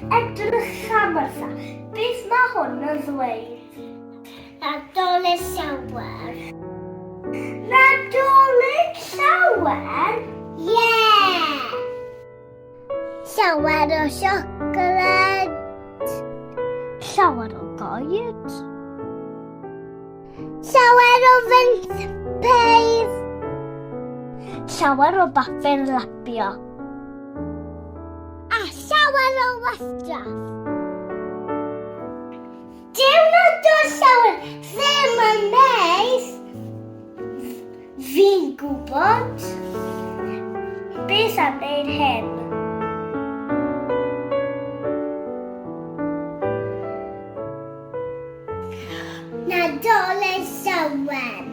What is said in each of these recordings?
Edrycha, Martha, beth mae hwn yn ddweud? Nadolig Llawer. Nadolig Llawer? Ie! Yeah! Llawer o siocled. Llawer o goed. Llawer o fynt peis. Llawer o bapur lapio. A llawer o wastraff. Dyw Nadolig Llawer ddim yn neis. Fi'n gwybod. Beth am wneud hyn? Nadolig Llawen.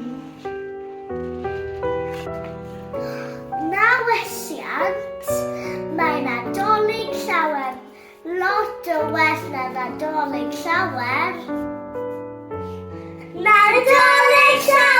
Na welliant, mae Nadolig Llawen lot o well na Nadolig Llawer. Nadolig Llawen!